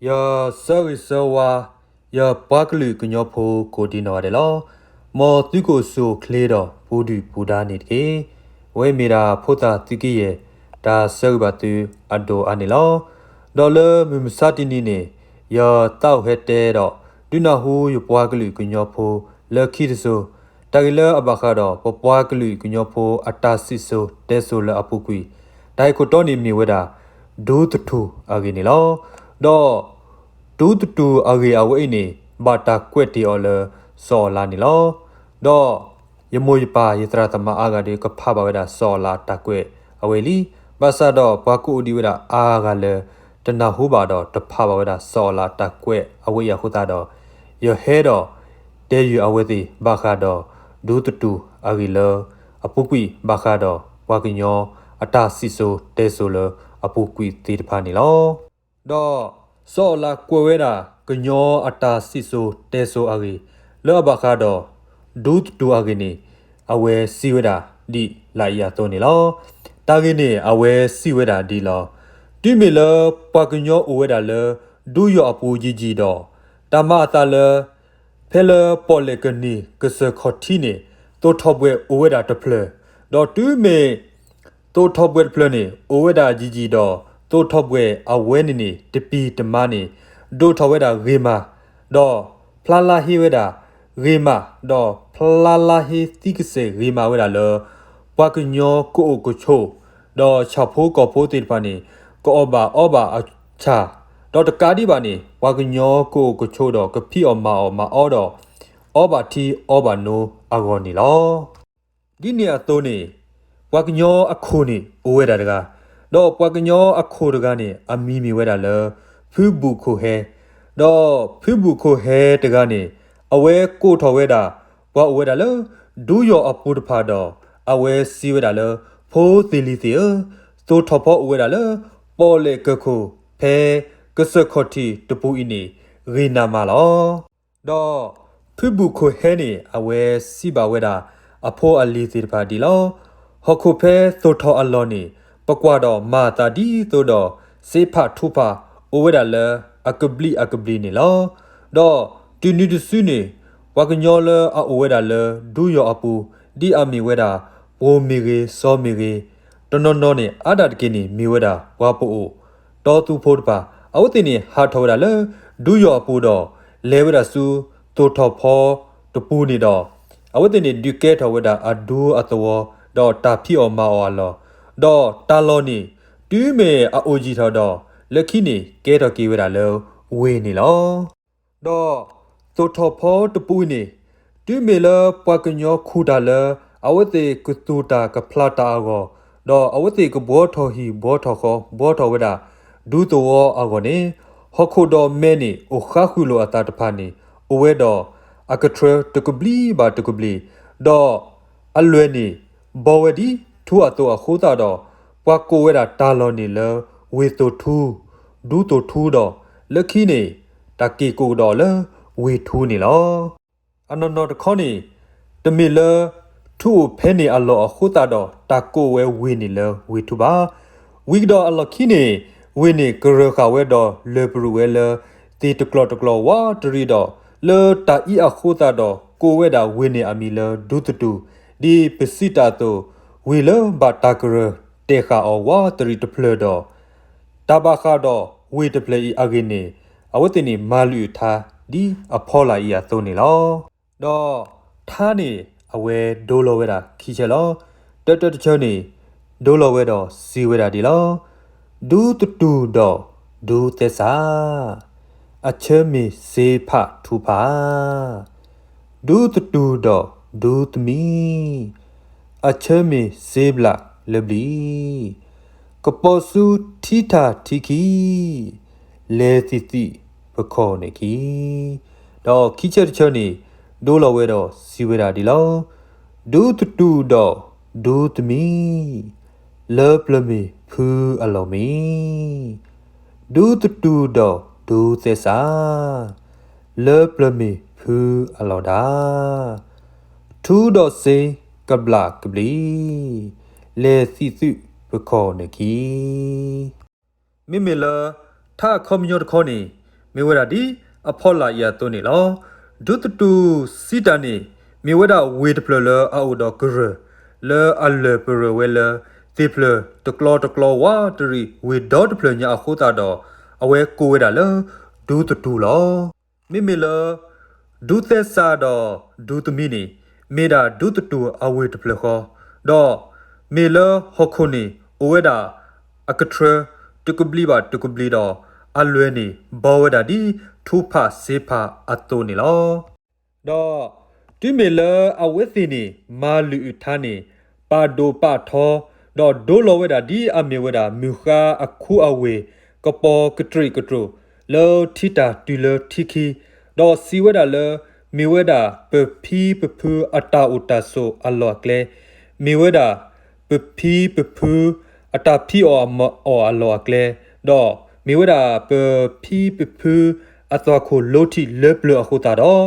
ယဆၢဂ့ၤဆၢဝါ ယပှၤကလုာ်ကညီဖိကိးဒံနီၢ်ဂၤဒဲးလီၤ. မ်သုကအိၣ်ဆူၣ်အိၣ်ချ့ဒီးပူၤဒုၣ်ပူၤဒါန့ၣ်တက့ၢ်. အဝဲမ့ၢ်ဒၣ်ဖိသၣ်သုးကယဲၢ် တၢ်ဆၢဂ့ၤဘၣ်သုအဒိၣ်အါန့ၣ်လီၤ. ဒီးလၢမုၢ်မဆါတနံၤန့ၣ် ယသးအိၣ်ဟဲတဲဒီး ဒုးနၢ်ဟူယပှၤကလုာ်ကညီဖိလၢခံတစိၤ တၢ်ဂ့ၢ်လၢအဘၣ်ဃးဒီး ပပှၤကလုာ်ကညီဖိအတၢ်စံၣ်စိၤတဲစိၤလၢအပူၤကွံာ်, တၢ်ဂ့ၢ်ခိၣ်တီန့ၣ်မ့ၢ်ဝဲဒၣ် ဒူသထူၣ်အဂ့ၢ်န့ၣ်လီၤ. ဒီး ဒူသထူၣ်အဂ့ၢ်အဝဲအံၤန့ၣ် ဘၣ်တၢ်ကွဲးတ့ၢ်အီၤလၢစီၤအီလါန့ၣ်လီၤ. ဒီး ယမိၢ်ယပၢ်ယသရၣ်သမါအါဂၤဒီး ကဖးဘၣ်ဝဲဒၣ်စီၤအီလါတၢ်ကွဲးအဝဲအံၤလံ. ဘၣ်ဆၣ်ဒီးပှၤကအိၣ်ဒံးဝဲဒၣ်အါဂၤလၢ တနၢ်ဟူဘၣ်ဒီးတဖးဘၣ်ဝဲဒၣ်စီၤအီလါတၢ်ကွဲးအဝဲအံၤအဃိသတးဒီး ယဟဲဒီး တဲယုာ်အဝဲသ့ၣ်ဘၣ်ဃးဒီး ဒူသထူၣ်အဂ့ၢ်လၢအပူၤကွံာ် ဘၣ်ဃးဒီးပှၤကညီအတၢ်စံၣ်စိၤတဲစိၤလၢအပူၤကွံာ်သ့ၣ်တဖၣ်န့ၣ်လီၤ. ဒီးစီၤအီလါကွဲးဝဲဒၣ် ကညီအတၢ်စံၣ်စိၤတဲစိၤအဂ့ၢ် လၢအဘၣ်ဃးဒီး ဒူသထူၣ်အဂ့ၢ်န့ၣ် အဝဲစံးဝဲဒၣ်ဒ်လာ်အံၤအသိးန့ၣ်လီၤ. တၢ်ဂ့ၢ်န့ၣ် အဝဲစံးဝဲဒၣ်ဒ်လီၤ. တုၤမ့ၢ်လၢပှၤကညီအိၣ်ဝဲဒၣ်လၢ ဒူယီၢ်အပူၤယံာ်ယံာ်ဒီး တၢ်မၤအသးလၢ ဖဲလၢပီၣ်လဲၣ်ကန့ၢ်ကစၢၢ်ခီၣ်ထံးန့ၣ် သိၣ်ထီၣ်ဘှဲၣ်အိၣ်ဝဲဒၣ်တဖျၢၣ်, ဒီးတုၤမ့ၢ် သိၣ်ထီၣ်ဘှဲၣ်တဖျၢၣ်န့ၣ် အိၣ်ဝဲဒၣ်ယံာ်ယံာ်ဒီး သိၣ်ထီၣ်ဘှဲၣ်အဝဲန့ၣ်န့ၣ် တပံၤတမါန့ၣ် ဒိၣ်ထီၣ်ဝဲဒၣ်ဂ့ၤမး, ဒီးဖျါလါဟ့ဝဲဒၣ်ဂ့ၤမး, ဒီးဖျါလါဟ့သံကစဲာ်ဂ့ၤမးဝဲဒၣ်လၢ ပှၤကညီကအိၣ်ကဆိး ဒီးဆၣ်ဖိကီၢ်ဖိသ့ၣ်တဖၣ်န့ၣ် ကအီၣ်ဘၣ်အီဘၣ်အဆၣ်, ဒီးတကးဒံးဘၣ်န့ၣ် ပှၤကညီကအိၣ်ကဆိးဒီးကဖံးအီၣ်မၤအီၣ်မၤအီဒီး အီဘၣ်ထံအီဘၣ်နိအဂီၢ်န့ၣ်လီၤ. ဒ်န့ၣ်အသိးန့ၣ် ပှၤကညီအခိၣ်န့ၣ်အိၣ်ဝဲဒၣ်တဂၤ, ဒီးပှၤကညီအခိၣ်တဂၤန့ၣ် အမံၤမ့ၢ်ဝဲဒၣ်လၢ ဖုဘူးခိၣ်ဟဲ, ဒီးဖုဘူးခိၣ်ဟဲတဂၤန့ၣ် အဝဲကိးထီၣ်ဝဲဒၣ် ပှၤအိၣ်ဝဲဒၣ်လၢ ဒူယီၢ်အပူၤတဖၣ်ဒီး အဝဲစံးဝဲဒၣ်လၢ ဖိသ့ၣ်လံၤသ့ၣ်ဧၢ, သိၣ်ထီၣ်ဖီအိၣ်ဝဲဒၣ်လၢ ပီၣ်လဲၣ်ကၢၢ်ခိၣ် ဖဲကစၢၢ်ခီၣ်ထံးတပူၤအံၤန့ၣ် ဂ့ၤနးမးလီၤ. ဒီးဖုဘူးခိၣ်ဟဲန့ၣ် အဝဲစံးဘၣ်ဝဲဒၣ် အဖိအလံၤသ့ၣ်တဖၣ်ဒ်လီၤ. ဟီၣ်ခိၣ်ဖဲသိၣ်ထီၣ်အလီၢ်န့ၣ် ပကွၢ်ဒီးမၤအသးဒ်သိးဒီး စ့ဖးထူဖး အိၣ်ဝဲဒၣ်လၢအကဘျံးအကဘျံးန့ၣ်လီၤ. ဒီးတုၤနုၤတစုန့ၣ် ပှၤကညီလၢအအိၣ်ဝဲဒၣ်လၢ ဒူယီၢ်အပူၤ ဒ်အမ့ၢ်ဝဲဒၣ် ပှိၤမ့ၢ်ဂ့ၤ စီၤမ့ၢ်ဂ့ၤ တနီၤနီၤန့ၣ် အါဒၣ်တက့ၢ်န့ၣ် မ့ၢ်ဝဲဒၣ်ပှၤပအိၣ် တီသူဖိတဖၣ် အဝဲသ့ၣ်န့ၣ် ဟးထီၣ်ဝဲဒၣ်လၢ ဒူယီၢ်အပူၤဒီး လဲၤဝဲဒၣ်ဆူ သိၣ်ထီၣ်ဖီတပူၤန့ၣ်ဒီး အဝဲသ့ၣ်န့ၣ် ဒုးကဲထီၣ်ဝဲဒၣ်အဒူအသဝီ ဒီးတၢ်ဖံးအီၣ်မၤအီၣ်အလီၢ်, ဒီးတၢ်လီၢ်န့ၣ် တုၤမ့ၢ်အအိၣ်ယံာ်ထီၣ်ဒီး လၢခံန့ၣ် ကဲထီၣ်က့ၤဝဲဒၣ်လၢ ဝ့ၢ်န့ၣ်လီၤ. ဒီးသိၣ်ထီၣ်ဖီတပူၤအံၤန့ၣ် တုၤမ့ၢ်လၢပှၤကညီခူၣ်တၢ်လၢ အဝဲသ့ၣ်ကသူၣ်တၢ်ကဖျါတၢ်အဂီၢ်, ဒီးအဝဲသ့ၣ်ကဘှီထီၣ်ဟံၣ်ဘှီထီၣ်ဃီ ဘှီထီၣ်ဝဲဒၣ် ဒူသဝီအဂီၢ်န့ၣ်, ဟီၣ်ခိၣ်ဒီးမဲန့ၣ် အိၣ်ဃါဃုာ်လိာ်အသးတဖၣ်န့ၣ် အိၣ်ဝဲဒီး အကထြၢတကဘျံးဘၣ်တကဘျံး, ဒီးအလွဲၢ်န့ၣ် ဘီဝဲဒ်ထူအသိးအဃိသတးဒီး ပှၤကိးဝဲဒၣ်တၢ်လီၢ်န့ၣ်လၢ ဝ့ၢ်သိၣ်ထူ, ဒူသိၣ်ထူဒီး လၢခံန့ၣ် တၢ်က့ၤကိးကဒီးလၢ ဝ့ၢ်ထူန့ၣ်လီၤ. အနီၢ်နီၢ်တခီန့ၣ် တမ့ၢ်လၢ ထူအိၣ်ဖဲန့ၣ်အလီၢ်အဃိသတးဒီး တၢ်ကိးဝဲဝ့ၢ်န့ၣ်လၢ ဝ့ၢ်ထူဘၣ်. ဝံၤကဒီးအလီၢ်ခံန့ၣ် ဝ့ၢ်န့ၣ်ကရၢဃာ်ဝဲဒီးလၢၢ်ပရူးဝဲလၢ သ့ၣ်တကျီၢ်တကျီၢ်ဝးတရံးဒီး လၢတၢ်အံၤအဃိသတးဒီး ကိးဝဲဒၣ်ဝ့ၢ်န့ၣ်အမံၤလၢ ဒူသထူၣ်, ဒ်ပစံးတၢ်အသိး ဝ့ၢ်လၢဘၣ်တၢ်ကရၢတဲာ်ဃာ်အီၤဝးတရံးတဖျၢၣ်ဒီး တၢ်ဘၣ်ဃးဒီးဝ့ၢ်တဖျၢၣ်အံၤအဂ့ၢ်န့ၣ် အဝဲသ့ၣ်န့ၣ် မၤလုၢ်အထါ ဒ်အဖီလာ်အံၤအသိးန့ၣ်လီၤ. ဒီးထါန့ၣ် အဝဲဒိလီၤဝဲဒၣ်ခံဆၢလီၤ. တၢတၢတဆၢန့ၣ် ဒိလီၤဝဲဒီးစံးဝဲဒၣ်ဒ်လီၤ. ဒူသတူၢ်ဒီးဒူသဲစး, အဆၢမ့ၢ်စ့ဖးထူဖး, ဒူသတူၢ်ဒီးဒူသမံ, အဆၢမ့ၢ်စ့ဘျးလၢဘျံး, ကပီၤဆူထံထးထံခံ, လဲၤသံၣ်သံၣ်ပခီၣ်န့ၣ်ခံ. ဒီးခံဆၢတဆၢန့ၣ် ဒိလီၤဝဲဒီးစံးဝဲဒၣ်ဒ်လီၤ. ဒူသတူၢ်ဒီးဒူသမံ, လၢပျၢၤမ့ၢ်ဖုအလီၢ်မ့ၢ်, ဒူသတူၢ်ဒီးဒူသဲစး, လၢပျၢၤမ့ၢ်ဖုအလီၢ်ဒၣ်. ထူဒီးစ့ကဘျးကဘျံး, လဲၤသံၣ်သံၣ်ပခီၣ်န့ၣ်ခံ. မ့မ့ၢ်လၢ ထါအခီပညီတခီန့ၣ် မ့ၢ်ဝဲဒၣ်ဒ်အဖီလာ်အံၤအသိးန့ၣ်လီၤ. ဒူသတူၢ်စံးတၢ်န့ၣ် မ့ၢ်ဝဲဒၣ်ဝ့ၢ်တဖျၢၣ်လၢအအိၣ်ဒီးကရၢၢ် လၢအလၢၢ်ပရၢၢ်ဝဲလၢ သ့ၣ်ဖျၢၣ်တကျီတကျီဝးတရံးဝ့ၢ်ဒီတဖျၢၣ်ညါအဃိသတးဒီး အဝဲကိးဝဲဒၣ်လၢ ဒူသတူၢ်လီၤ. မ့မ့ၢ်လၢ ဒူသဲစးဒီးဒူသမံန့ၣ် မ့ၢ်ဒၣ်ဒူသတူၢ်အဝ့ၢ်တဖျၢၣ်ဃီ, ဒီးမ့ၢ်လၢဟီၣ်ခိၣ်န့ၣ် အိၣ်ဝဲဒၣ်အကထြၢ တကဘျံးဘၣ်တကဘျံးဒီး အလွဲၢ်န့ၣ် ဘီဝဲဒၣ်ဒ်ထူဖးစ့ဖးအသိးန့ၣ်လီၤ. ဒီးတုၤမ့ၢ်လၢအဝဲသ့ၣ်န့ၣ် မၤလုၢ်အုၣ်ထါန့ၣ် ပာ်ဒိၣ်ပာ်ထီ ဒီးဒိလီၤဝဲဒၣ်ဒ်အမ့ၢ်ဝဲဒၣ် မုၢ်ဃါအခူအဝ့ၢ် ကပီၤကတြံးကတြူၢ် လၢထံတၢ်တုၤလၢထံခံ, ဒီးစံးဝဲဒၣ်လၢ မ့ၢ်ဝဲဒၣ်ပဖံပဖုအတၢ်အိၣ်တၢ်ဆိးအလီၢ်အကျဲ, မ့ၢ်ဝဲဒၣ် ပဖံပဖုအတၢ်ဖံးအီၣ်မၤအီၣ်အလီၢ်အကျဲ, ဒီးမ့ၢ်ဝဲဒၣ်ပဖံပဖုအသွၣ်ခိၣ်လိထံးလၢပျၢၤအဃိသတး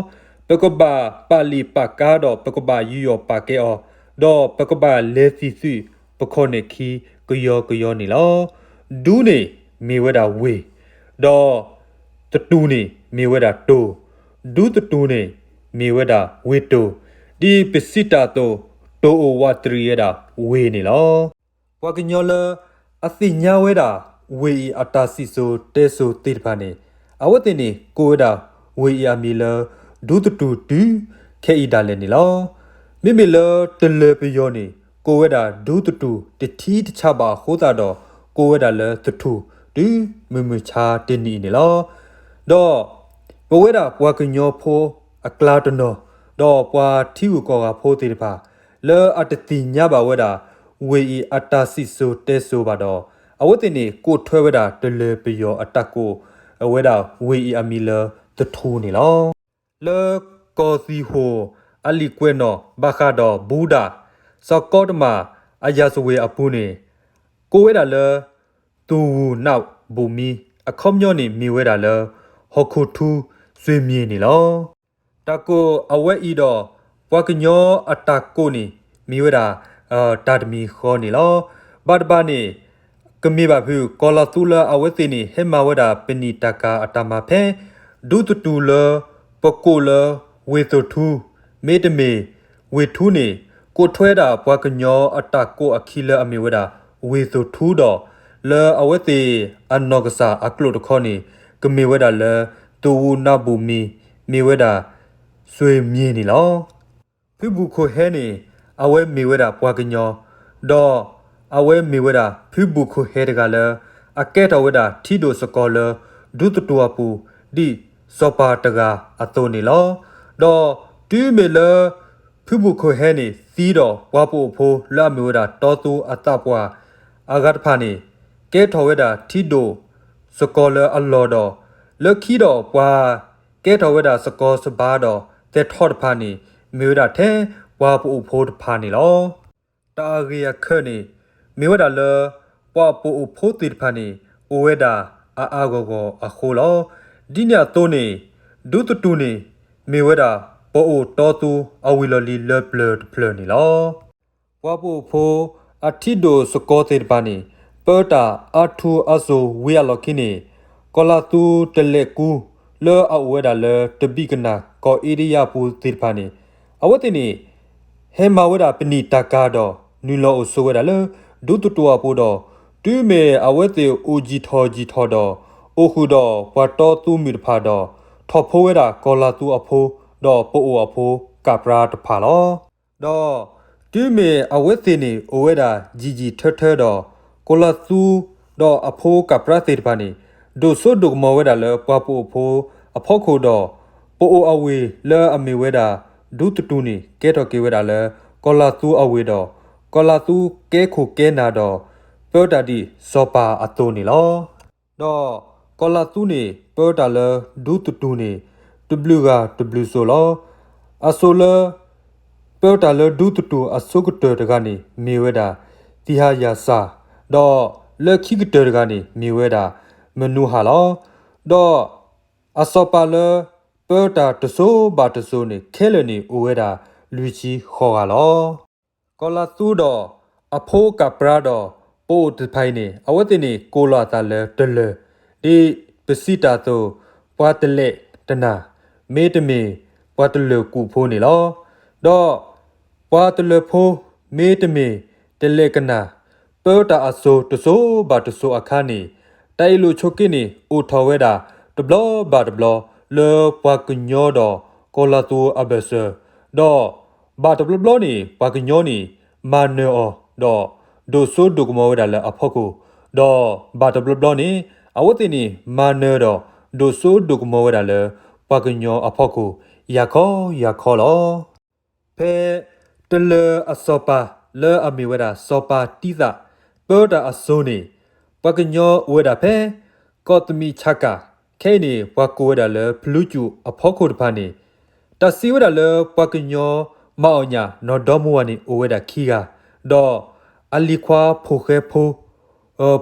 ဒီး ပကဘၣ်ပာ်လုၢ်ပာ်ကါဒီးပကဘၣ်ယူးယီၣ်ပာ်ကဲအီၤ, ဒီးပကဘၣ်လဲၤသံၣ်သုးပခီၣ်န့ၢ်ခံကယီကယီန့ၣ်လီၤ. ဒူန့ၣ်မ့ၢ်ဝဲဒၣ်ဝ့ၢ်, ဒီးသတူၢ်န့ၣ်မ့ၢ်ဝဲဒၣ်တိၢ်, ဒူသတူၢ်န့ၣ်မ့ၢ်ဝဲဒၣ်ဝ့ၢ်တိၢ်, ဒ်ပစံးတၢ်အသိး တိၢ်အိၣ်ဝးတရံးဝဲဒၣ်ဝ့ၢ်န့ၣ်လီၤ. ပှၤကညီလၢအသ့ၣ်ညါဝဲဒၣ် ဝ့ၢ်အံၤအတၢ်စံၣ်စိၤတဲစိၤသ့ၣ်တဖၣ်န့ၣ် အဝဲသ့ၣ်န့ၣ် ကိးဝဲဒၣ်ဝ့ၢ်အံၤအမံၤလၢ ဒူသတူၢ်တုၤခဲအံၤဒၣ်လဲာ်န့ၣ်လီၤ. မ့မ့ၢ်လၢတလၢၤပယီၤန့ၣ် ကိးဝဲဒၣ်ဒူသတူၢ်တထံတဆးဘၣ်အဃိသတးဒီး ကိးဝဲဒၣ်လၢသထူၣ်တုၤမုၢ်မဆါတနံၤအံၤန့ၣ်လီၤ. ဒီးပဝဲဒၣ်ပှၤကညီဖိအကျါတနီၤ ဒီးပှၤထံဂုၤကီၢ်ဂၤဖိသ့ၣ်တဖၣ် လၢအတသ့ၣ်ညါဘၣ်ဝဲဒၣ် ဝ့ၢ်အံၤအတၢ်စံၣ်စိၤတဲစိၤဘၣ်ဒီး အဝဲသ့ၣ်န့ၣ် ကိးထွဲဝဲဒၣ်တလၢၤပယီၤအတၢ်ကိး အဝဲဒၣ်ဝ့ၢ်အံၤအမံၤလၢသထူၣ်န့ၣ်လီၤ. လၢကီၢ်သံၣ်ဟိၣ်အလံာ်ကွဲးနီၣ် ဘၣ်ဃးဒီးဘူဒၣ် စီၤကီတမးအရာဇဝင်အပူၤန့ၣ် ကိးဝဲဒၣ်လၢ သူၣ်ဝူၣ်နၢ်ဘူၣ်မံ အခီပညီန့ၣ်မ့ၢ်ဝဲဒၣ်လၢ ဟီၣ်ခိၣ်ထူစွ့ၤမံၤန့ၣ်လီၤ. တၢ်ကိးအဝဲအံၤဒီး ပှၤကညီအတၢ်ကိးန့ၣ် မ့ၢ်ဝဲဒၣ် တၢ်တမံၤဃီန့ၣ်လီၤ. ဘၣ်တဘၣ်န့ၣ် ကမ့ၢ်ဘၣ်ဖုး ကီၤလၤသူလၢအဝဲသ့ၣ်န့ၣ် ဟဲမၤဝဲဒၣ်ပနံာ်တၢ်ကၤအတၢ်မၤဖဲ ဒူသတူၢ်လၢပကိးလၢ ဝ့ၢ်သိၣ်ထူ မ့တမ့ၢ် ဝ့ၢ်ထူန့ၣ် ကိးထွဲဒၣ်ပှၤကညီအတၢ်ကိးအခံလၢအမ့ၢ်ဝဲဒၣ် ဝ့ၢ်သိၣ်ထူဒီး လၢအဝဲသ့ၣ်အနီၢ်ကစၢ်အကျိာ်တခီန့ၣ် ကမ့ၢ်ဝဲဒၣ်လၢ သူၣ်ဝူၣ်နၢ်ဘူၣ်မံၤ မ့ၢ်ဝဲဒၣ် စွ့ၤမံၤန့ၣ်လီၤ. ဖုဘူးခိၣ်ဟဲန့ၣ် အဝဲမ့ၢ်ဝဲဒၣ်ပှၤကညီ, ဒီးအဝဲမ့ၢ်ဝဲဒၣ်ဖုဘူးခိၣ်ဟဲတဂၤလၢ အကဲထီၣ်ဝဲဒၣ်ထံဒိၣ်စကီၤလၢ ဒူသတူၢ်အပူၤ ဒ်စီၤပၤတဂၤအသိးန့ၣ်လီၤ. ဒီးတုၤမ့ၢ်လၢ ဖုဘူးခိၣ်ဟဲန့ၣ်သံဒီး ပှၤပအိၣ်ဖိလၢအမ့ၢ်ဝဲဒၣ်တီသူအသးပှၢ်အဂၤတဖၣ်န့ၣ် ကဲထီၣ်ဝဲဒၣ်ထံဒိၣ်စကီၤလၢအလီၢ်ဒီး လၢခံဒီးပှၤကဲထီၣ်ဝဲဒၣ်စကီၤစဘါဒီးသဲထီၣ်တဖၣ်န့ၣ် မ့ၢ်ဝဲဒၣ်ထဲပှၤပအိၣ်ဖိတဖၣ်န့ၣ်လီၤ. တၢ်အဂ့ၢ်အခၢၣ်န့ၣ် မ့ၢ်ဝဲဒၣ်လၢ ပှၤပအိၣ်ဖိသ့ၣ်တဖၣ်န့ၣ် အိၣ်ဝဲဒၣ်အါအါဂီၢ်ဂီၢ်အဃိလီၤ. ဒ်န့ၣ်အသိးန့ၣ် ဒူသတူၢ်န့ၣ် မ့ၢ်ဝဲဒၣ်ပအိၣ်တီသူအဝံၤလီၢ်လံၤလၢပျၢၤတဖျၢၣ်န့ၣ်လီၤ. ပှၤပအိၣ်ဖိအထံဒိၣ်စကီၤသ့ၣ်တဖၣ်န့ၣ် ပၢတၢ်အါထူအါစိၤဝံၤအလီၢ်ခံန့ၣ် ကီၤလၤသူတလဲးကူ လၢအအိၣ်ဝဲဒၣ်လၢတဘံၣ်ကနၣ်ကီၢ်အ့ဒံယါပူၤသ့ၣ်တဖၣ်န့ၣ် အဝဲသ့ၣ်န့ၣ် ဟဲမၤဝဲဒၣ်ပနံာ်တၢ်ကၤဒီး နုာ်လီၤအိၣ်ဆိးဝဲဒၣ်လၢ ဒူသတူၢ်အပူၤဒီး တုၤမ့ၢ်အဝဲသ့ၣ်အိၣ်ယံာ်ထီၣ်ယံာ်ထီၣ်ဒီး အိၣ်ဃုာ်ဒီးပှၤတီသူမုၣ်တဖၣ်ဒီး ထီၣ်ဖိဝဲဒၣ်ကီၤလၤသူအဖိ ဒီးပအိၣ်အဖိကးပြါတဖၣ်လီၤ. ဒီးတုၤမ့ၢ်အဝဲသ့ၣ်န့ၣ်အိၣ်ဝဲဒၣ်ယံာ်ယံာ်ထၢထၢဒီး ကီၤလၤသူ ဒီးအဖိကးပြါသ့ၣ်တဖၣ်န့ၣ် ဒိၣ်စိဒိၣ်ကမီၤဝဲဒၣ်လၢပှၤပအိၣ်ဖိအဖီခိၣ်ဒီး ပအိၣ်အဝ့ၢ်လၢအမ့ၢ်ဝဲဒၣ် ဒူသတူၢ်န့ၣ် ကဲထီၣ်က့ၤဝဲဒၣ်လၢ ကီၤလၤသူအဝ့ၢ်ဒီး ကီၤလၤသူကဲခိၣ်ကဲနၢ်ဒီး ပၢတၢ်ဒ်စီၤပၤအသိးန့ၣ်လီၤ. ဒီးကီၤလၤသူန့ၣ် ပၢတၢ်လၢဒူသတူၢ်န့ၣ် တဘျုးဂၤတဘျုးစိၤလီၤ. အစိၤလၢ ပၢတၢ်လၢဒူသတူၢ်အဆိကတၢၢ်တဂၤန့ၣ် မ့ၢ်ဝဲဒၣ် သံဟါယၤစၢ်, ဒီးလၢခံကတၢၢ်တဂၤန့ၣ် မ့ၢ်ဝဲဒၣ် မနူဟၣ်လီၤ. ဒီးအစီၤပၤလၢ ပၢတၢ်တစိၤဘၣ်တစိၤန့ၣ် ခဲလၢာ်န့ၣ် အိၣ်ဝဲဒၣ် လွံၢ်ဆံဃိးဂၤလီၤ. ကီၤလၤသူဒီး အဖိကးပြါဒီး ပအိၣ်တဖၣ်အံၤန့ၣ် အဝဲသ့ၣ်န့ၣ် ကိးလီၤအသးလၢတလၢၤ, ဒ်ပစံးတၢ်အသိး ပှၤတလဲၤတနၢ် မ့တမ့ၢ်ပှၤတလၢၢ်ကူၣ်ဖိန့ၣ်လီၤ. ဒီးပှၤတလၢၢ်ဖိ မ့တမ့ၢ်တလဲၤကနၣ် ပၢတၢ်အစိၤတစိၤဘၣ်တစိၤအခါန့ၣ် တၢ်အ့ၣ်လိာ်ဆိးက့န့ၣ် အိၣ်ထီၣ်ဝဲဒၣ်တဘျီဘၣ်တဘျီ လၢပှၤကညီဒီးကီၤလၤသူအဘၢၣ်စၢၤ, ဒီးဘၣ်တဘျီဘျီန့ၣ် ပှၤကညီန့ၣ် မၤနၢၤအီၤဒီး ဒိၣ်စိဒိၣ်ကမီၤဝဲဒၣ်လၢအဖီခိၣ်, ဒီးဘၣ်တဘျီဘျီန့ၣ် အဝဲသ့ၣ်န့ၣ် မၤနၢၤဒီး ဒိၣ်စိဒိၣ်ကမီၤဝဲဒၣ်လၢ ပှၤကညီအဖီခိၣ် ယၤခီယၤခီလီၤ. ဖဲတလၢၤအစီၤပၤလၢအမ့ၢ်ဝဲဒၣ် စီၤပၤတံသး ပၢတၢ်အစိၤန့ၣ် ပှၤကညီအိၣ်ဝဲဒၣ်ဖဲ ကီၢ်သမံးဆးကၤ, ခဲအံၤန့ၣ် ပှၤကိးဝဲဒၣ်လၢ ဖလူးကၠူၣ်အဖီခိၣ်တဖၣ်န့ၣ် တၢ်စံးဝဲဒၣ်လၢ ပှၤကညီမၤအီၣ်ညၣ် နီၢ်ဒီမါဝၤန့ၣ် အိၣ်ဝဲဒၣ်ခံဂၤ, ဒီးအလံၤခွါဖိၣ်ဃဲဖိ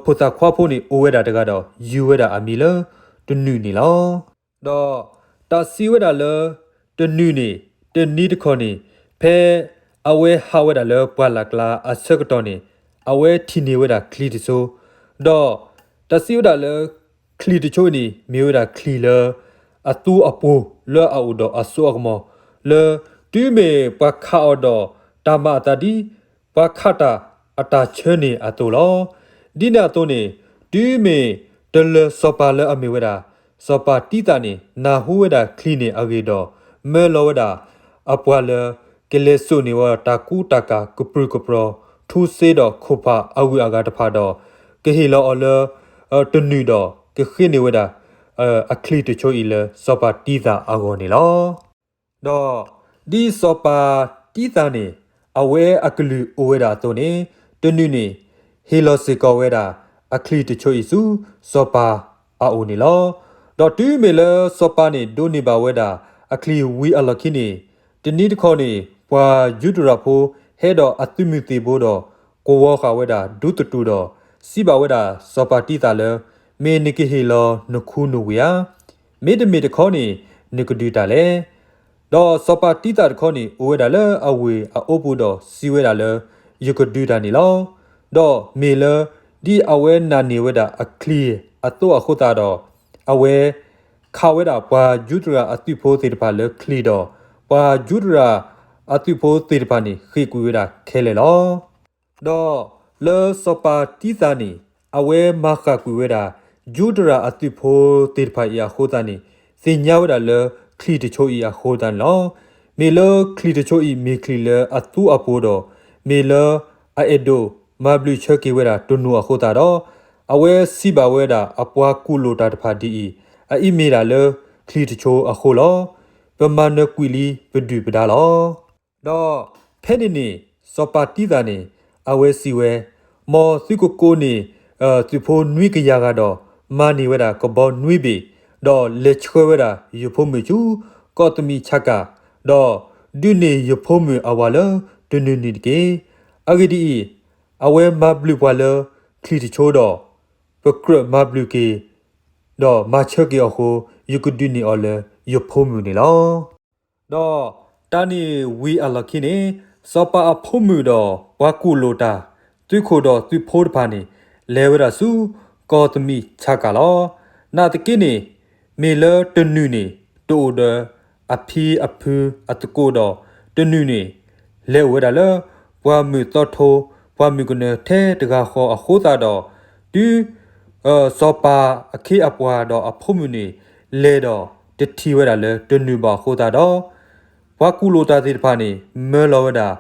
ဖိသၣ်ခွါဖိန့ၣ် အိၣ်ဝဲဒၣ်တဂၤဒီး ယုၢ်ဝဲဒၣ်အမံၤလၢတနုာ်န့ၣ်လီၤ. ဒီးတၢ်စံးဝဲဒၣ်လၢ တနုာ်န့ၣ် တနံၤတခီန့ၣ် ဖဲအဝဲဟးဝဲဒၣ်လၢပှၢ်လၢ်ကျါအဆၢကတီၢ်န့ၣ် အဝဲထံၣ်န့ၢ်ဝဲဒၣ်ချံတစိၤ, ဒီးတၢ်စံးဝဲဒၣ်လၢ ချံတစိၤအံၤန့ၣ် မ့ၢ်ဝဲဒၣ်ချံလၢ အသူအပှိၤလၢအအိၣ်ဒီးအစိအကမီၤ လၢတုၤမ့ၢ်ပှၤခးအီၤဒီးတၢ်မၤအသးဒ် ပှၤခးတၢ်အတၢ်ဆၢန့ၣ်အသိးလီၤ. ဒ်န့ၣ်အသိးန့ၣ် တုၤမ့ၢ်တလၢၤစီၤပၤလၢအမ့ၢ်ဝဲဒၣ် စီၤပၤတံသးန့ၣ် နၢ်ဟူဝဲဒၣ်ချံန့ၣ်အဂ့ၢ်ဒီး မၢလီၤဝဲဒၣ်အပှၤလၢ ကလဲၤစိာ်န့ၢ်ဝဲတၢ်ကူတၢ်ကၤကပြုၢ်ကပြီၤ ထူစ့ဒီးခိၣ်ဖးအဂုၤအဂၤတဖၣ်ဒီး ကဟ့ၣ်လီၤအီၤလၢ တနုာ်ဒီး ကဃ့န့ၢ်ဝဲဒၣ် အချံတစိၤအံၤလၢစီၤပၤတံသးအဂီၢ်န့ၣ်လီၤ. ဒီးဒ်စီၤပၤတံသးန့ၣ် အဝဲအကလုၢ်အိၣ်ဝဲဒၣ်အသိးန့ၣ် တနုာ်န့ၣ် ဟ့ၣ်လီၤစ့ၢ်ကီးဝဲဒၣ် အချံတစိၤအံၤဆူ စီၤပၤအအိၣ်န့ၣ်လီၤ. ဒီးတုၤမ့ၢ်လၢစီၤပၤန့ၣ် ဒိးန့ၢ်ဘၣ်ဝဲဒၣ် အချံဝံၤအလီၢ်ခံန့ၣ် တနံၤတခီန့ၣ် ပှၤယူဒရၤဖိ ဟဲဒီးအသုးမုၢ်သံၣ်ဘိဒီး ကဝီၤဃာ်ဝဲဒၣ် ဒူသတူၢ်ဒီး စံးဘၣ်ဝဲဒၣ် စီၤပၤတံသးလၢ မ့ၢ်နကဟ့ၣ်လီၤနခူနဝ့ၢ်ဧါ, မ့တမ့ၢ်တခီန့ၣ် နကဒုးတၢ်လဲၣ်. ဒီးစီၤပၤတံသးတခီန့ၣ် အိၣ်ဝဲဒၣ်လၢအဝ့ၢ်အအိပူၤဒီး စံးဝဲဒၣ်လၢ ယကဒုးတၢ်န့ၣ်လီၤ. ဒီးမ့ၢ်လၢ ဒ်အဝဲနာ်န့ၢ်ဝဲဒၣ်အချံအသိးအဃိသတးဒီး အဝဲ ခးဝဲဒၣ်ပှၤယူဒရၤအသုးဖိသ့ၣ်တဖၣ်လၢချံဒီး ပှၤယူဒရၤအသုးဖိသ့ၣ်တဖၣ်န့ၣ် ဃ့ၢ်ကွံာ်ဝဲဒၣ်ခဲလၢာ်လီၤ. ဒီးလၢစီၤပၤတံသးန့ၣ် အဝဲမၤဃၣ်ကွံာ်ဝဲဒၣ် ယူဒရၤအသုးဖိသ့ၣ်တဖၣ်အံၤအဃိသတးန့ၣ် သ့ၣ်ညါဝဲဒၣ်လၢချံတစိၤအံၤအဃိသတးန့ၣ်လီၤ. မ့ၢ်လၢချံတစိၤအံၤမ့ၢ်ချံလၢအသူအပှိၤဒီး မ့ၢ်လၢအအဲၣ်ဒိးမၤဘျုးဆၢက့ၤဝဲဒၣ်တနူၤအဃိသတးဒီး အဝဲစံးဘၣ်ဝဲဒၣ်အပှၤကူၣ်လိာ်တၢ်တဖၣ်ဒ်အံၤ, အအံၤမ့ၢ်ဒၣ်လၢချံတစိၤအဃိလီၤ. ပမၤနၢၤကွံာ်လံပဒုၣ်ပဒါလီၤ. ဒီးဖဲန့ၣ်န့ၣ် စီၤပၤတံသးန့ၣ် အဝဲစံးဝဲ, မ်သုကကိးန့ၢ် သုးဖိနွံကယၤဂၤဒီး မၤန့ၢ်ဝဲဒၣ်ကဘီနွံဘ့ၣ်, ဒီးလဲၤဆှၢဝဲဒၣ်ယဖိမုၣ်ဆူ ကီၢ်သမံးဆးကၤ, ဒီးဒုးန့ၢ်ယဖိမုၣ်အဝၤလၢတနုာ်န့ၣ်တက့ၢ်. အဂ့ၢ်ဒ်အံၤ, အဝဲမၤဘျုးပှၤလၢချံတစိၤဒီး ပကြၢးမၤဘျုးက့ၤ ဒီးမၤဆၢက့ၤအီၤအဃိ ယကဒုးန့ၢ်အီၤလၢယဖိမုၣ်န့ၣ်လီၤ. ဒီးတၢ်န့ၣ်ဝံၤအလီၢ်ခံန့ၣ် စီၤပၤအဖိမုၣ်ဒီးပှၤကူၣ်လိာ်တၢ် သုးခိၣ်ဒီးသုးဖိတဖၣ်န့ၣ် လဲၤဝဲဒၣ်ဆူ ကီၢ်သမံးဆးကၤလီၤ. နာ်သက့န့ၣ် မ့ၢ်လၢတနုာ်န့ၣ် တအိၣ်ဒီးအဖံအဖုအသကိးဒီး တနုာ်န့ၣ် လဲၤအိၣ်ဝဲဒၣ်လၢ ပှၢ်မုၢ်သီထိ ပှၢ်မုၢ်ကနၢထဲတဂၤဃီအဃိသတးဒီး တုၤ စီၤပၤအခ့အပှၤဒီးအဖိမုၣ်န့ၣ် လဲၤဒီးတထံၣ်ဝဲဒၣ်လၢတနုာ်ဘၣ်အဃိသတးဒီး ပှၤကူၣ်လိာ်တၢ်သ့ၣ်တဖၣ်န့ၣ် မၢလီၤဝဲဒၣ်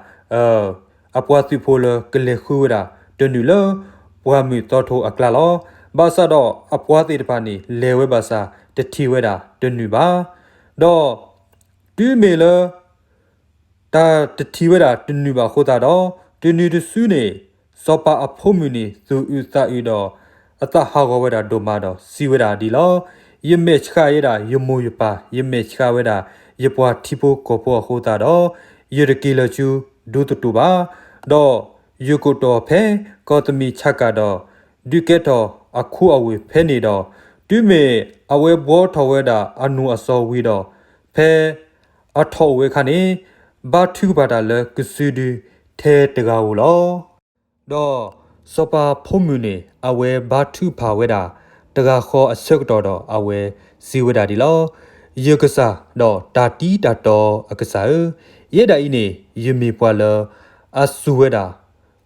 အပှၤသုးဖိလၢကလဲၤဃုဝဲဒၣ်တနုာ်လၢ ပှၢ်မုၢ်သီထိအကျါလီၤ. ဘၣ်ဆၣ်ဒီးအပှၤသ့ၣ်တဖၣ်န့ၣ် လဲၤဝဲဘၣ်ဆၣ် တထံၣ်ဝဲဒၣ်တနုာ်ဘၣ်. ဒီးတုၤမ့ၢ်လၢ တၢ်တထံၣ်ဝဲဒၣ်တနုာ်ဘၣ်အဃိသတးဒီး တနုာ်တစုန့ၣ် စီၤပၤအဖိမုၣ်န့ၣ် သူၣ်အုးသးအုးဒီး အသးဟးဂီၤဝဲဒၣ်ဒိၣ်မးဒီး စံးဝဲဒၣ်ဒ်လီၤ. ယမဲာ်ဆှးယဲဒၣ်ယမိၢ်ယပၢ်, ယမဲာ်ဆှးဝဲဒၣ်ယပှၤထံဖိကီၢ်ဖိအဃိသတးဒီး ယတက့ၤလၢၤဆူဒူသတူၢ်ဘၣ်. ဒီးယကတီၢ်ဖဲကီၢ်သမံးဆးကၤဒီး ဒုးကဲထီၣ်အခူအဝ့ၢ်ဖဲန့ၣ်ဒီး တုၤမ့ၢ်အဝဲဘှီထီၣ်ဝဲဒၣ်အနီၢ်အစီၤဝံၤဒီး ဖဲအထီၣ်အိၣ်ဝဲအခါန့ၣ် ဘါထုကဖၣ်တၢ်လၢကစုဒုထဲတဂၤဧိၤလီၤ. ဒီးစီၤပၤဖိမုၣ်န့ၣ် အဝဲဘါထုကဖၣ်ဝဲဒၣ် တဂၤဃီအဆၢကတီၢ်ဒီးအဝဲစံးဝဲဒၣ်ဒ်လီၤ. ယကစၢ်ဒီးတၢ်တံတၢ်တီအကစၢ်ဧၢ, ယဲဒၣ်အံၤန့ၣ် ယမ့ၢ်ပှၤလၢ အစူၢ်ဝဲဒၣ်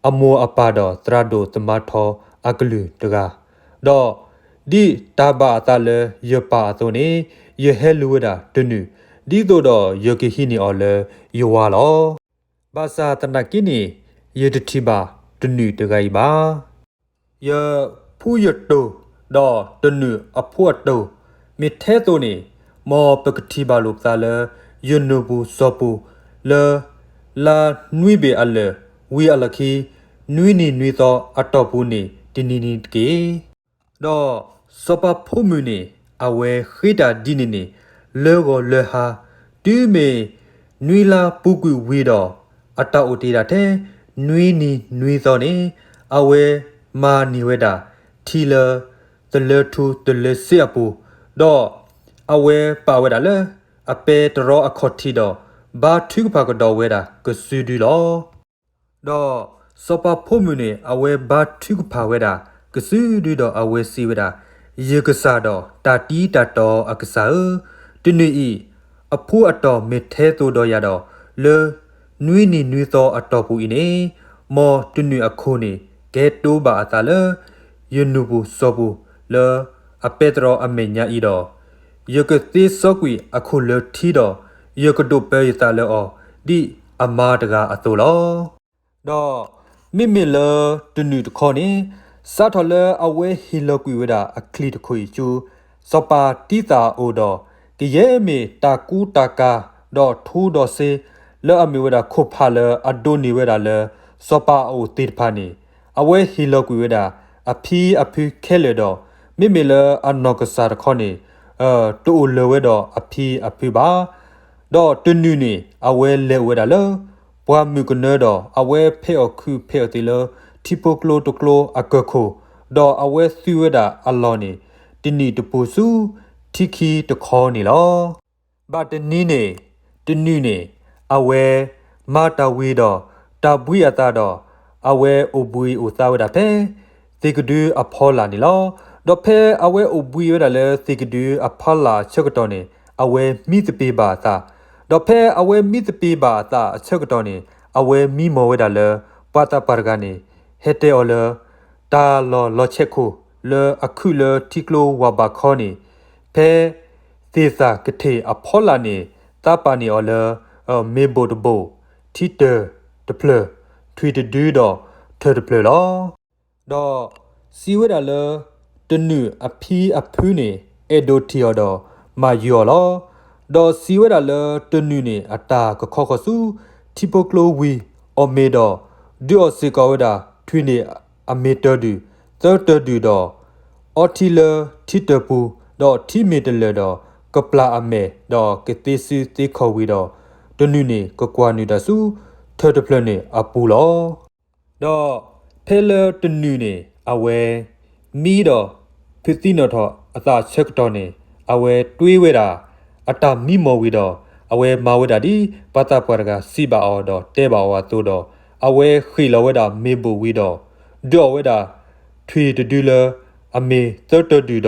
အမိၢ်အပၢ်ဒီးသရၣ်ဒိၣ်သမါထီအကလုၢ်တဂၤ, ဒီးဒ်တၢ်ဘၣ်အသးလၢယပၢ်အသိးန့ၣ် ယဟဲလူၤဝဲဒၣ်တနုာ်, ဒ်သိးဒီးယကဟံးန့ၢ်အီၤလၢယဝၤလီၤ. ဘၣ်ဆၣ်သနာ်က့န့ၣ် ယတထံၣ်ဘၣ်တနုာ်တဂၤအံၤဘၣ်. ယဖူယတိၢ် ဒီးတနုာ်အဖူအတိၢ် မ့ၢ်ထဲသိးန့ၣ်, မ်ပကထံၣ်ဘၣ်လိာ်ပသးလၢ ယနုာ်ပူၤစီၤပူၤ လၢ လါနွံဘ့ၣ်အလၢာ်ဝံၤအလီၢ်ခံ နွံနံၤနွံသီအတီၢ်ပူၤန့ၣ် တနံၤနံၤတက့ၢ်. ဒီးစီၤပၤဖိမုၣ်န့ၣ် အဝဲဃ့တၢ်ဒ်န့ၣ်န့ၣ် လၢဂီၤလၢဟါ, တုၤမ့ၢ်နွံလါပူၤကွံာ်ဝံၤဒီး အတၢ်အိၣ်တ့ၢ်ဒၣ်ထဲ နွံနံၤနွံသီန့ၣ် အဝဲမၤန့ၢ်ဝဲဒၣ် ထံလၢ သလၢထူသလၢစ့အပူၤ, ဒီးအဝဲပာ်ဝဲဒၣ်လၢ အပဲတြီအခီၣ်ထံးဒီး ဘါထုကဖၣ်ကဒီးဝဲဒၣ်ကစုဒုလီၤ. ဒီးစီၤပၤဖိမုၣ်န့ၣ် အဝဲဘါထုကဖၣ်ဝဲဒၣ် ကစုဒုဒီးအဝဲစံးဝဲဒၣ်, ယကစၢ်ဒီးတၢ်တံတၢ်တီအကစၢ်ဧၢ, တနံၤအံၤ အဖူအတီၢ်မ့ၢ်ထဲသိးဒီးယၤဒီး လၢ နွံနံၤနွံသီအတီၢ်ပူၤအံၤန့ၣ်, မ်တနုာ်အခိၣ်န့ၣ် ကဲတိဘၣ်အသးလၢ ယနုာ်ပူၤစီၤပူၤ လၢအပဲတြီအမဲာ်ညါအံၤဒီး, ယကသ့စီကွံာ်အခိၣ်လၢထံဒီး ယကဒိးပၢယသးလၢအီၤ ဒ်အမါတဂၤအသိးလီၤ. ဒီးမ့မ့ၢ်လၢတနုာ်တခီန့ၣ်, စးထီၣ်လၢအဝဲဟ့ၣ်လီၤကွံာ်ဝဲဒၣ်အချံၣ်တခိၣ်အံၤဆူ စီၤပၤတံသၣ်အအိၣ်ဒီး, ကယဲၢ်မ့ၢ်တၢ်ကူတၢ်ကၤ ဒီးထူဒီးစ့ လၢအမ့ၢ်ဝဲဒၣ်ခိၣ်ဖးလၢအဒိးန့ၢ်ဝဲဒၣ်လၢ စီၤပၤအအိၣ်သ့ၣ်တဖၣ်န့ၣ်, အဝဲဟ့ၣ်လီၤကွံာ်ဝဲဒၣ် အဖံအဖုခဲလၢာ်ဒီး, မ့မ့ၢ်လၢအနီၢ်ကစၢ်တခီန့ၣ်, တအိၣ်လၢၤဝဲဒီးအဖံအဖုဘၣ်. ဒီးတနုာ်န့ၣ် အဝဲလဲၤအိၣ်ဝဲဒၣ်လၢ ပှၢ်မုၢ်ကနၢဒီး အဝဲဖဲးအီၣ်ခုးဖဲးအီၣ်သံးလၢ ထံဖိကျိတကျိအကၢၢ်ခိၣ်, ဒီးအဝဲသုးဝဲဒၣ်အလီၢ်န့ၣ် တနံၣ်တပူၤဆူ ထံခံတခီန့ၣ်လီၤ. ဘၣ်တနံၤန့ၣ်, တနုာ်န့ၣ်, အဝဲမၤတၢ်ဝံၤဒီး တၢ်ဘှံးအသးဒီး အဝဲအိၣ်ဘှံးအိၣ်သါဝဲဒၣ်ဖဲ သ့ၣ်ကဒုအဖီလာ်န့ၣ်လီၤ. ဒီးဖဲအဝဲအိၣ်ဘှံးဝဲဒၣ်လၢသ့ၣ်ကဒုအဖီလာ်အဆၢကတီၢ်န့ၣ် အဝဲမံသပ့ၤဘၣ်အသး, ဒီးဖဲအဝဲမံသပ့ၤဘၣ်အသးအဆၢကတီၢ်န့ၣ် အဝဲမံမီၢ်ဝဲဒၣ်လၢ ပှၤသးပှၢ်တဂၤန့ၣ် ဟဲတဲအီၤလၢ တၢ်လီၢ်လီၤဆဲးခိၣ် လၢအခုၣ်လၢထံကျိဝၤဘးခီန့ၣ်, ဖဲသ့ၣ်သၣ်ကထ့ၣ်အဖီလာ်န့ၣ် သးပာ်န့ၢ်အီၤလၢ မ့ၢ်ဘိၣ်တဘိၣ်, ထံတၢၢ်တဖျၢၣ်, ထွံၣ်တဒုဒီးထၢၣ်တဖျၢၣ်လီၤ. ဒီးစံးဝဲဒၣ်လၢ တနုာ်အဖံအဖုန့ၣ် အဲၣ်ဒိးထံၣ်အီၤဒီးမၤယုၤအီၤလီၤ. ဒီးစံးဝဲဒၣ်လၢတနုာ်န့ၣ် အတၢ်ကခီဃီၤဆူ ထံဖိကျိဝံၤအီၣ်မ့ၤဒီး ဒုးအီၣ်စ့ၢ်ကီးဝဲဒၣ်ထွံၣ်န့ၣ်အမ့ၢ်တၢၤဒုၣ်, သၢတၢၤဒုၣ်ဒီး အီထံလၢထံတၢၢ်ပူၤ, ဒီးထံမ့ၢ်တလၢာ်ဒီး ကပျၢ်အမဲာ်, ဒီးကသ့စုသ့ခီၣ်ဝံၤဒီး တနုာ်န့ၣ် ကကွၢ်နုာ်တၢ်ဆူ ထၢၣ်တဖျၢၣ်န့ၣ်အပူၤလီၤ. ဒီးဖဲလၢတနုာ်န့ၣ် အဝဲ မံဒီး ဖုးသံနီၣ်ထီၣ်အသးဆၢကတီၢ်န့ၣ် အဝဲတွ့ဝဲဒၣ် အတၢ်မံမီၢ်ဝံၤဒီး အဝဲမၤဝဲဒၣ်ဒ် ပှၤသးပှၢ်တဂၤစံးဘၣ်အီၤဒီးတဲဘၣ်အီၤအသိးဒီး အဝဲဃ့ၣ်လီၤဝဲဒၣ်မ့ၤဘိၣ်ဝံၤဒီး ဒုးအီၣ်ဝဲဒၣ် ထွံၣ်တဒုလၢ အမ့ၢ်သၢတၢၤဒုၣ်ဒီး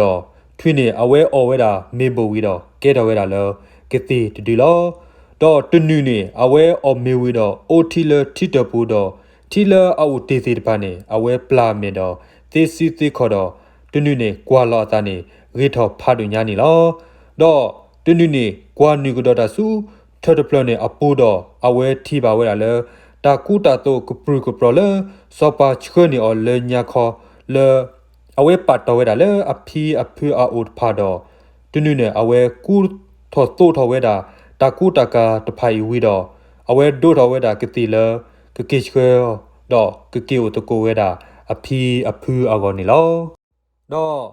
ထွံၣ်န့ၣ် အဝဲအီၣ်ဝဲဒၣ်မ့ၤဘိၣ်ဝံၤဒီး ကဲထီၣ်ဝဲဒၣ်လၢ ကသ့ၣ်တဒုလီၤ. ဒီးတနုာ်န့ၣ် အဝဲအီၣ်မ့ၤဝံၤဒီး အိၣ်ထံလၢထံတၢၢ်ပူၤဒီး ထံလၢအအိၣ်တ့ၢ်သ့ၣ်တဖၣ်န့ၣ် အဝဲပျၢ်အမဲာ်ဒီး သ့စုသ့ခီၣ်ဒီး တနုာ်န့ၣ် ကွၢ်လီၤအသးန့ၣ် ဂ့ၤထီၣ်ဖးဒိၣ်ညါန့ၣ်လီၤ. ဒီးတနုာ်န့ၣ် ကွၢ်နုာ်ကဒီးတၢ်ဆူ ထၢၣ်တဖျၢၣ်န့ၣ်အပူၤဒီး အဝဲထံၣ်ဘၣ်ဝဲဒၣ်လၢ တၢ်ကူတၢ်သိးကပြုၢ်ကပြီၤလၢ စီၤပၤဆှၢန့ၢ်အီၤလၢညါခီလၢ အဝဲပာ်တီၢ်ဝဲဒၣ်လၢအဖံအဖုအအိၣ်တဖၣ်ဒီး တနုာ်န့ၣ် အဝဲကူထီၣ်သိးထီၣ်ဝဲဒၣ် တၢ်ကူတၢ်ကၤတဖၣ်အံၤဝံၤဒီး အဝဲဒိးထီၣ်ဝဲဒၣ်ကသ့ၣ်လၢ ကက့ၤဆှၢအီၤ ဒီးကက့ၤအိၣ်သကိးဝဲဒၣ်အဖံအဖုအဂီၢ်န့ၣ်လီၤ. ဒီး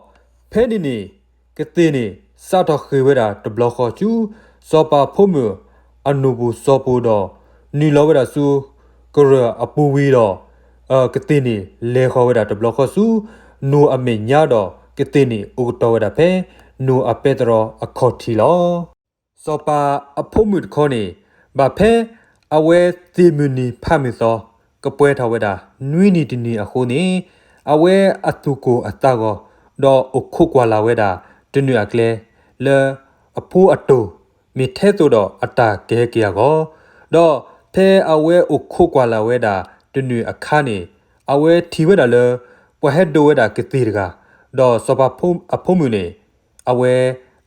ဖဲန့ၣ်န့ၣ် ကသ့ၣ်န့ၣ် စးထီၣ်ဃ့ၢ်ဝဲဒၣ်တဘျီဃီဆူ စီၤပၤဖိမုၣ်အနုာ်ပူၤစီၤပူၤဒီး နုာ်လီၤဝဲဒၣ်ဆူ ကရၢၢ်အပူၤဝံၤဒီး ကသ့ၣ်န့ၣ် လဲၤဃီၤဝဲဒၣ်တဘျီဃီဆူ နိၣ်အမဲာ်ညါဒီး ကသ့ၣ်န့ၣ် အိၣ်ကတီၤဝဲဒၣ်ဖဲ နိၣ်အပဲတြီအခီၣ်ထံးလီၤ. စီၤပၤအဖိမုၣ်တခီန့ၣ် ဘၣ်ဖဲအဝဲသ့ၣ်မုၢ်နံၤဖးမုၢ်သီ ကပှဲၤထီၣ်ဝဲဒၣ် နွံနံၤတနံၤအဃိန့ၣ် အဝဲအသူၣ်ကိၢ်အသးဂီၤ ဒီးအိၣ်ခိးကွၢ်လၢ်ဝဲဒၣ်တနုာ်အကျဲ လၢအဖိအတိၢ် မ့ၢ်ထဲသိးဒီးအတၢ်ကဟဲက့ၤအဂီၢ်, ဒီးဖဲအဝဲအိၣ်ခိးကွၢ်လၢ်ဝဲဒၣ်တနုာ်အခါန့ၣ် အဝဲထံၣ်ဝဲဒၣ်လၢ ပှၤဟဲဒိးဝဲဒၣ်ကသ့ၣ်တဂၤ, ဒီးစီၤပၤအဖိမုၣ်န့ၣ် အဝဲ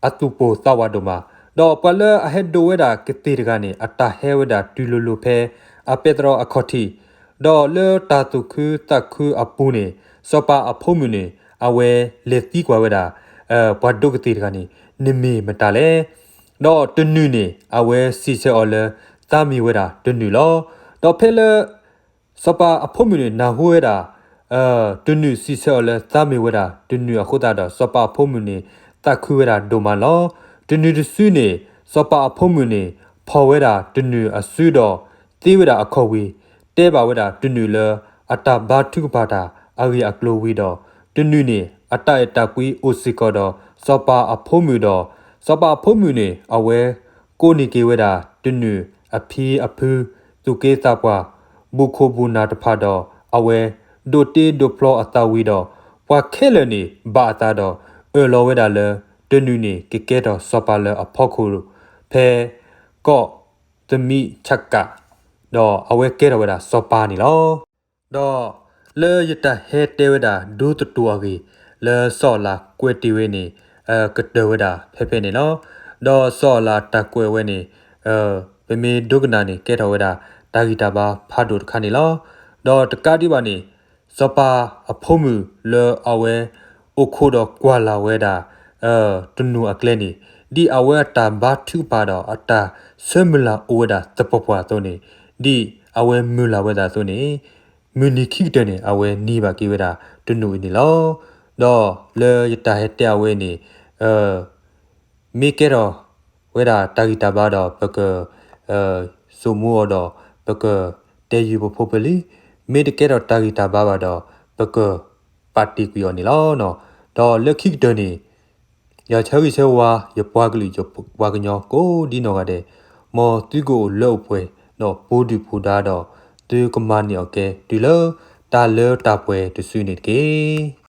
အသူၣ်ပိၢ်သးဝးဒိၣ်မး, ဒီးပှၤလၢအဟဲဒိးဝဲဒၣ်ကသ့ၣ်တဂၤန့ၣ် အတၢ်ဟဲဝဲဒၣ်တုၤလိၤလိၤဖဲအပဲတြီအခီၣ်ထံး, ဒီးလၢတၢ်သူၣ်ခုသးခုအပူၤန့ၣ် စီၤပၤအဖိမုၣ်န့ၣ် အဝဲလဲၤသံကွၢ်ဝဲဒၣ် ပှၤဒိးကသ့ၣ်တဂၤန့ၣ် နမ့ၢ်မတၤလဲၣ်. ဒီးတနုာ်န့ၣ် အဝဲစံးဆၢအီၤလၢ သးမ့ၢ်ဝဲဒၣ်တနုာ်လီၤ. ဒီးဖဲလၢ စီၤပၤအဖိမုၣ်န့ၣ် နၢ်ဟူဝဲဒၣ် တနုာ်စံးဆၢအီၤလၢသးမ့ၢ်ဝဲဒၣ်တနုာ်အဃိသတးဒီး စီၤပၤအဖိမုၣ်န့ၣ် သးခုဝဲဒၣ်ဒိၣ်မးလီၤ. တနုာ်တစုန့ၣ် စီၤပၤအဖိမုၣ်န့ၣ် ဖီၣ်ဝဲဒၣ်တနုာ်အစုဒီး သ့ဝဲဒၣ်အခီၣ်ဝံၤ တဲဘၣ်ဝဲဒၣ်တနုာ်လၢ အတၢ်ဘါထုကဖၣ်တၢ်အဂ့ၢ်အကျိၤဝံၤဒီး တနုာ်န့ၣ် အတၢ်အဲၣ်တၢ်ကွံအိၣ်စ့ၢ်ကီးဒီး စီၤပၤအဖိမုၣ်ဒီး စီၤပၤအဖိမုၣ်န့ၣ် အဝဲကိးန့ၢ်က့ၤဝဲဒၣ်တနုာ်အဖံအဖု သူၣ်က့သးပှၢ် ဘူၣ်ခိၣ်ဘူၣ်နၢ်တဖၣ်ဒီး အဝဲဒိးတ့ဒိးဖျီအသးဝံၤဒီး ပှၤခဲလၢာ်န့ၣ် ဘၣ်အသးဒီး အၢၣ်လီၤဝဲဒၣ်လၢ တနုာ်န့ၣ် ကကဲထီၣ်စီၤပၤလၢအဖီခိၣ် ဖဲကီၢ်သမံးဆးကး ဒီးအဝဲကဲထီၣ်ဝဲဒၣ်စီၤပၤန့ၣ်လီၤ. ဒီးလၢယတၢ်ဟဲတဲဝဲဒၣ် ဒူသတူၢ်အဂ့ၢ် လၢစီၤအၤလးကွဲးတ့ၢ်ဝဲန့ၣ် ကတၢၢ်ဝဲဒၣ်ဖဲဖဲန့ၣ်လီၤ. ဒီးစီၤအၤလးတၢ်ကွဲးဝဲန့ၣ် ပမ့ၢ်ဒိကနၣ်န့ၣ် ကဲထီၣ်ဝဲဒၣ် တၢ်ဂံၢ်တၢ်ဘါဖးဒိၣ်တခါန့ၣ်လီၤ. ဒီးတကးဒံးဘၣ်န့ၣ် စီၤပၤအဖိမုၣ်လၢအဝဲ အိၣ်ခိးဒီးကွၢ်လၢ်ဝဲဒၣ် တနုာ်အကျဲန့ၣ် ဒ်အဝဲအတၢ်ဘါထုကဖၣ်ဒီးအတၢ်ဆၢမုၢ်လၢ်အိၣ်ဝဲဒၣ်သပှၢ်ပှၢ်အသိးန့ၣ် ဒ်အဝဲမုၢ်လၢ်ဝဲဒၣ်အသိးန့ၣ် မုၢ်နံၤခံကတၢၢ်န့ၣ် အဝဲန့ၢ်ဘၣ်က့ၤဝဲဒၣ်တနုာ်အံၤန့ၣ်လီၤ. ဒီးလၢယတၢ်ဟဲတဲအဝဲန့ၣ် မ့ၢ်ကဲထီၣ်ဝဲဒၣ်တၢ်ဂံၢ်တၢ်ဘါဒီး ပက စိာ်မူအီၤဒီး ပကတဲယုာ်ပဖိပလံၤ, မ့ၢ်တကဲထီၣ်တၢ်ဂံၢ်တၢ်ဘါဘၣ်ဒီး ပကပာ်တ့ၢ်ကွံာ်အီၤန့ၣ်လီၤ. ဒီးလၢခံကတၢၢ်န့ၣ် ယဆၢဂ့ၤဆၢဝါ ယပှၤကလုာ်ယပှၤကညီကိးဒ်နီၢ်ဂၤဒဲး, မ်သုကအိၣ်လၢအိၣ်ပှဲၤ ဒီးပူၤဒုၣ်ပူၤဒါဒီး သုကမၤန့ၢ်အီၤကဲ တုၤလၢတၢ်လၢတၢ်ပှဲၤတစုန့ၣ်တက့ၢ်.